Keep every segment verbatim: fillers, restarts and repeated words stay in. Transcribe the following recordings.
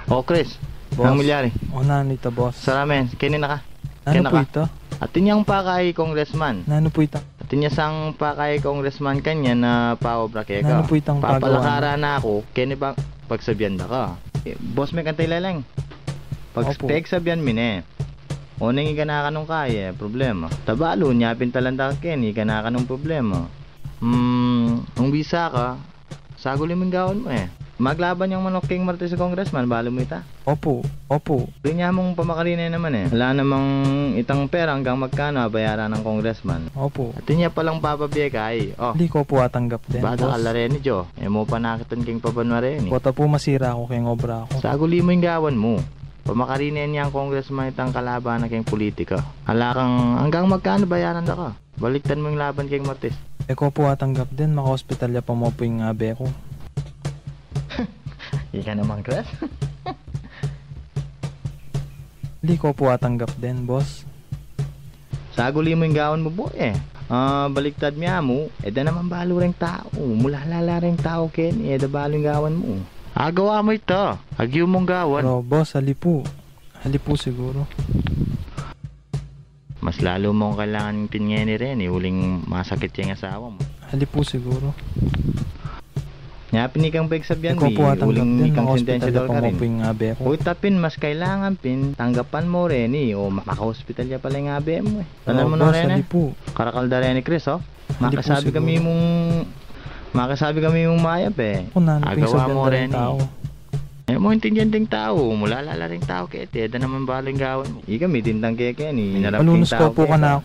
O, Chris, boss. Nanu pu ita, boss? Sara me, keni na ka. Nanu pu ita? Atin yang pakay congressman. Nanu pu ita? Atin ya sang pakay congressman kanyan a paobra keka. Nanu pu itang pagawa? Papalakaran na ku, keni pagsabian da ka. E, boss me, kanita, Leleng. Pag, opo. Pagsabian mi ne. O, neng iganakan nung kaya, e, problema. Tabalu, nya pin talan da ka keni, iganakan nung problema. Hmm, nung bisa ka, saguli mu ing gawan mu, e. Maglaban yang manuk king Martes a congressman, balu mu ita? Opo, opo. Uli nya mung pamakarine naman, e. Ala namang itang pera anggang magkanu a bayaran nang congressman. Opo. Atin ya palang papabie kay. O. Di ko pu atanggap den, boss. Bata ka la reni, Jo. E mu panakitan king pabanua reni. Pota pu masira ku king obra ku. Saguli mu ing gawan mu. Pamakarine yang congressman itang kalaban na king politika. Ala kang anggang magkanu bayaran da ka. Baliktan mu ing laban keng Martes. E ko pu atanggap den, makaospital ya pa mu pu ing abe ku. Ika naman, Chris. Di ko pu atanggap den, boss. Saguli mu ing gawan mu, boy, e. A, baliktad mi amu, e da naman balu reng tau. Mulalala reng tau keni, e da balu ing gawan mu. Agawa mu ita, agyu mung gawan. Pero, boss, ali pu. Ali pu siguru. Mas lalu mung kailangan king ngeni reni, uling masakit ya ing asawa mu. Ali pu siguru. Nya pin ikang pagsabian mi, uling ikang sentensya da ka rin. Uy, tapin mas kailangan pin tanggapan mu reni, o ma-, makaospital ya pala ing abe mu, e. Tanan mu na reni. Karakal da reni, Chris, o. Makisabi kami mung, makisabi kami mung mayap, e. Agawa mu reni. E mu intindian ding tau, mulalala reng tau keti, e da naman balu ing gawan mu. Ikami dintang kekeni, minarap king tau keta.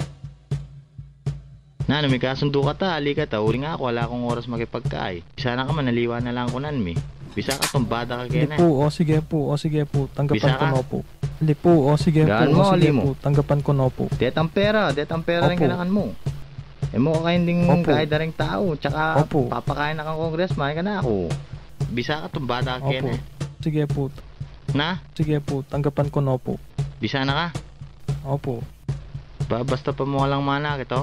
Nanu, mikasundu kata, ali kata, uling aku, ala kung oras makipagkay. Bisa na ka man, aliwa na lang kunan mi. Bisa ka, tumbada ka kena. Sige pu, o sige pu, o sige pu, tanggapan ku no pu. Ali pu, o sige pu, o sige pu, tanggapan ku no pu. Detang pera, detang pera reng ganakan mu. E mu kakayan ding kaya da reng tau, tsaka papakayan na kang congressman, kanaku. Bisa ka, tumbada ka kena. Sige pu. Na? Sige pu, tanggapan ku no pu. Bisa na ka? Opu. Ba, basta pa mu alang manakit, o?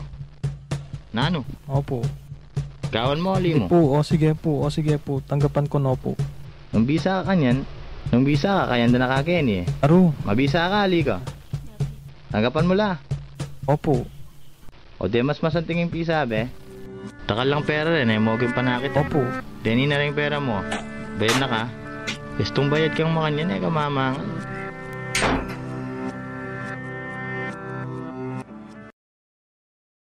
Nanu? Opu. Gawan mu, ali mu? Sige pu, o sige pu, o sige pu, tanggapan ku no pu. Nung bisa ka kanyan, nung bisa ka, kayan da na ka keni, e. Aru. Mabisa ka, ali ka. Tanggapan mu la. Opu. O de mas masanting ing pisabi. Takal lang pera rin, e mu king panakit, e. Opu. Deni na ring pera mu. Bayad na ka. Istung bayad kang makanyan, e ka mamangan.